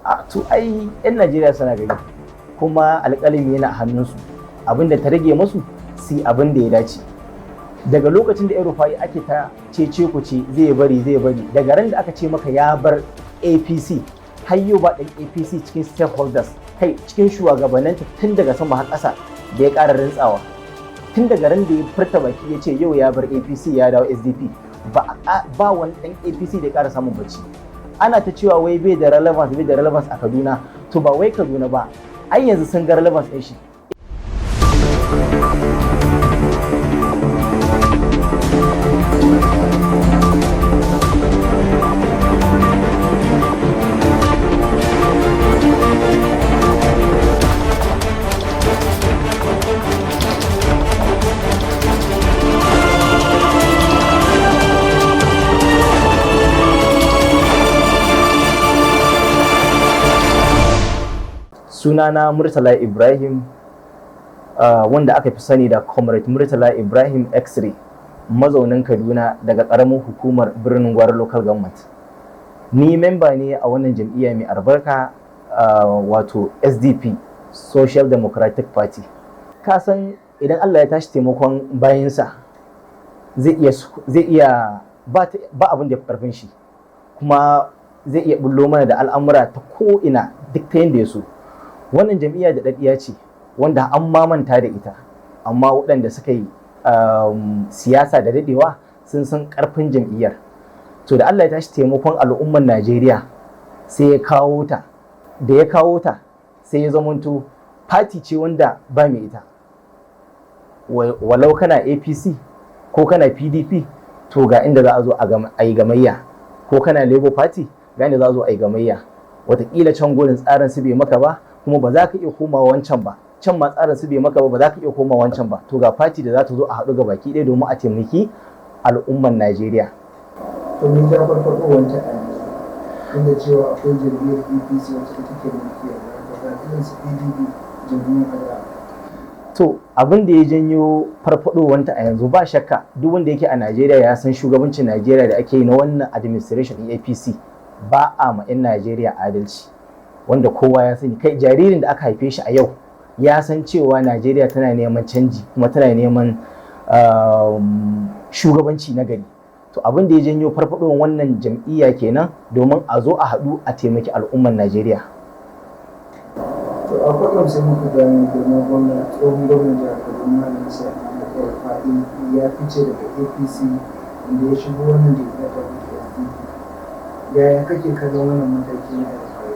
A to ai 'yan Najeriya suna gani, kuma alƙalami yana a hannunsu. Abin da ta rage musu, su yi abin da ya dace. Daga lokacin da El Rufai ake ta cece ku ce zai bari, zai bari, daga ran da aka ce maka ya bar APC, har yau ba ɗan APC cikin stakeholders, kai, cikin shugabanninta tun daga sama har ƙasa da ya ƙara rintsawa. Tun daga ran da ya furta baki ya ce yau ya bar APC ya dawo SDP, ba wani ɗan APC da ya ƙara samun bacci. Ana ta cewa wai bai da relevance, bai da relevance a Kaduna. To ba wai Kaduna ba, ai yanzu sun ga relevance ɗin shi. Sunana Murtala Ibrahim, wanda aka fi sani da Comrade Murtala Ibrahim X-Ray, mazaunin Kaduna daga ƙaramin hukumar Birnin Gwari Local Government. Ni memba ne a wannan jam'iyya mai albarka, wato SDP, Social Democratic Party. Ka san idan Allah ya tashi taimakon bayansa, zai iya ba abin da ya fi ƙarfin shi, kuma zai iya bullo mana da al'amura ta ko'ina, duk ta yanda ya so. Wannan jam'iyya da daɗiya ce wanda an mamanta da ita, amma waɗanda suka yi siyasa da daɗewa sun san ƙarfin jam'iyyar. To da Allah ya tashi taimakon al'ummar Najeriya, sai ya kawo ta. Da ya kawo ta, sai ya zamanto party ce wanda ba mai ita. Walau kana APC ko kana PDP, to ga inda za a zo a yi gamayya, ko kana Labour Party, ga inda za a zo a yi gamayya. Wataƙila can gurin tsarin su bai maka ba, kuma ba za ka iya komawa wancan ba. Can ma tsarin su bai maka ba, ba za ka iya komawa wancan ba. To ga party da za ta zo a haɗu ga baki ɗaya domin a taimaki al'ummar Najeriya. To mun ja farfaɗowar ta a yanzu, inda cewa akwai jam'iyyar APC wacce ita ke mulki yanzu haka, ga irin su PDP, jam'iyyar adawa. To abin da ya janyo farfadowanta a yanzu, ba shakka duk wanda yake a Najeriya ya san shugabancin Najeriya da ake yi na wannan administration ɗin APC ba a ma 'yan Najeriya adalci, wanda kowa ya sani. Kai, jaririn da aka haife shi a yau ya san cewa Najeriya tana neman canji kuma tana neman shugabanci na gari. To abin da ya janyo farfadowar wannan jam'iyya kenan, domin a zo a haɗu a taimaki al'ummar Najeriya. To a kwatsam sai muka ga mai girma gwamna, tsohon gwamnan jihar Kaduna, Malam Nasiru Ahmad El-Rufai, ya fice daga APC inda ya shigo wannan jam'iyyar ta SDP. Yaya kake kallon wannan mataki na El-Rufai?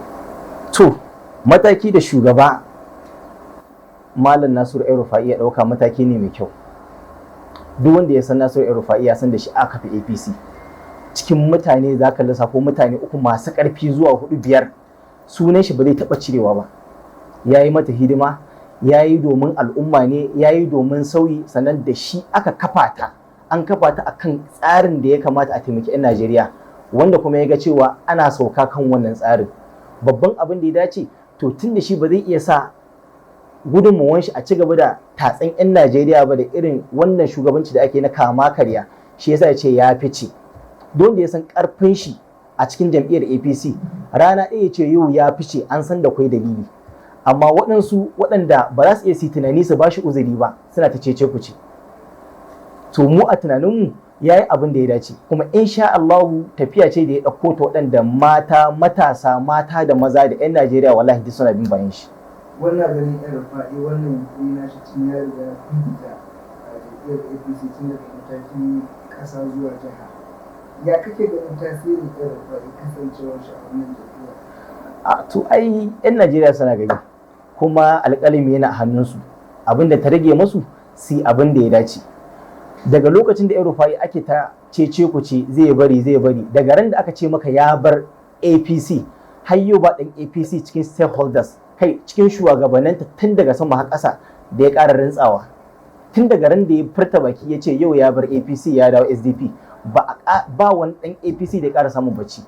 To mataki da shugaba Malam Nasiru El Rufai ya ɗauka, mataki ne mai kyau. Duk wanda ya san Nasiru El Rufai ya san da shi aka fi APC. Cikin mutane za ka lissafo mutane uku masu ƙarfi zuwa hudu, biyar, sunan shi ba zai taɓa cirewa ba. Ya yi mata hidima, ya yi domin al'umma ne, ya yi domin sauyi. Sannan da shi aka kafa ta. An kafa ta akan tsarin da ya kamata a taimaki 'yan Najeriya, wanda kuma ya ga cewa ana sauka kan wannan tsarin. Babban abin da ya dace, to tun da shi ba zai iya sa gudunmawan shi a ci gaba da tatsan 'yan Najeriya ba da irin wannan shugabanci da ake na kama karya, shi yasa ya ce ya fice. Don da ya san karfin shi a cikin jam'iyyar APC, rana ɗaya ya ce yau ya fice, an san da kwai dalili. Amma waɗansu waɗanda ba za su iya su tunani su ba shi uzuri ba, suna ta cece kuce. To mu a tunaninmu ya yi abin da ya dace, kuma insha Allahu tafiya ce da ya ɗauko ta, waɗanda mata, matasa, mata da maza da 'yan Najeriya, wallahi duk suna bin bayan shi. Wannan ganin El-Rufai, wannan yunkuri na shi tun ya riga ya firgita a jam'iyyar APC tun daga matakin ƙasa zuwa jiha. Ya kake ganin tasirin El-Rufai kasancewar shi a wannan jam'iyyar? A to ai 'yan Najeriya suna gani, kuma alƙalami yana a hannunsu. Abin da ta rage musu, su yi abin da ya dace. Daga lokacin da El Rufai ake ta cece kuce zai bari, zai bari, daga ran da aka ce maka ya bar APC, har yau ba ɗan APC cikin stakeholders, kai, cikin shugabanninta tun daga sama har ƙasa da ya ƙara rintsawa. Tun daga ran da ya furta baki ya ce yau ya bar APC ya dawo SDP, ba wani ɗan APC da ya ƙara samun bacci.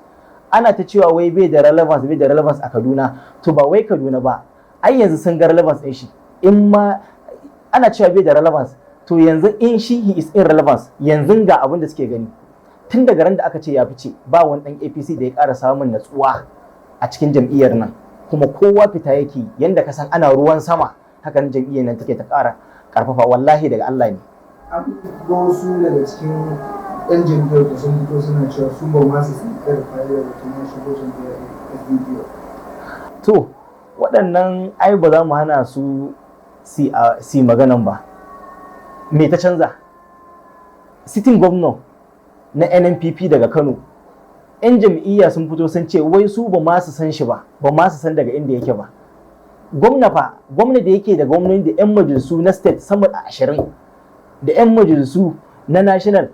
Ana ta cewa wai bai da relevance, bai da relevance a Kaduna. To ba wai Kaduna ba, ai yanzu sun ga relevance ɗin shi. In ma ana cewa bai da relevance, to yanzu in shi he is irrelevance, yanzu ga abin da suke gani. Tun daga ran da aka ce ya fice, ba wani ɗan APC da ya ƙara samun natsuwa. a cikin jam'iyyar nan, kuma kowa fita yake yanda ka san ana ruwan sama, hakan jam'iyyar nan take ta ƙara ƙarfafa. Wallahi daga Allah ne. An ga wasu daga cikin 'yan jam'iyyar da sun fito suna cewa su ba ma su san El-Rufai da batun ya shigo jam'iyyar SDP ba. To, waɗannan ai ba za mu hana su si maganan ba. Me ta canza? Sitting governor na NNPP daga Kano, 'yan jam'iyya sun fito sun ce wai su ba ma su san shi ba, ba ma su san daga inda yake ba. Gwamna fa, gwamna da yake da gwamnati da 'yan majalisu na state sama da 20 da 'yan majalisu na national,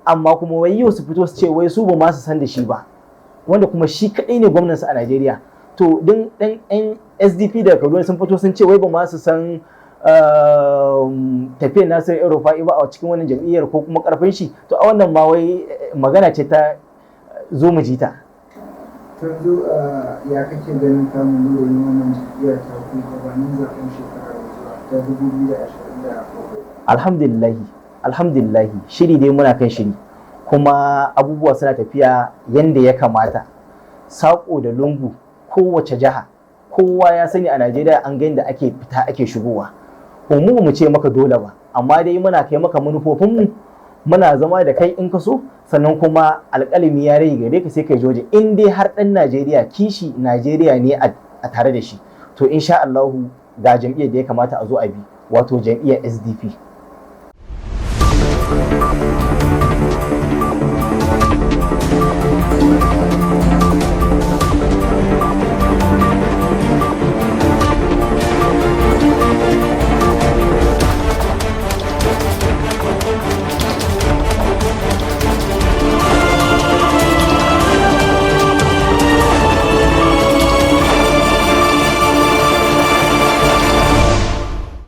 amma kuma wai yau su fito su ce wai su ba ma su san da shi ba, wanda kuma shi kaɗai ne gwamnansu a Najeriya. To, din ɗan 'yan SDP daga Kaduna sun fito sun ce wai ba ma su san tafiyar Nasir El-Rufai ba a cikin wannan jam'iyyar ko kuma karfin shi. To, a wannan ma wai magana ce ta zo mu ji ta. Yanzu ya kake ganin kamun lurin wannan jam'iyyar ta ku gabanin zaben shekarar zuwa ta 2027? Alhamdulillahi, alhamdulillahi, shiri dai muna kan shiri, kuma abubuwa suna tafiya yanda ya kamata. Saƙo da lungu, kowace jiha, kowa ya sani a Najeriya an ga yadda ake fita ake shigowa. Ko mu mu ce maka dole ba, amma dai muna kai maka manufofinmu, muna zama da kai in ka so. Sannan kuma alƙalami ya rage gare ka, sai kai joje. In dai har ɗan Najeriya kishi Najeriya ne a tare da shi, to insha Allahu ga jam'iyyar da ya kamata a zo a bi, wato jam'iyyar SDP.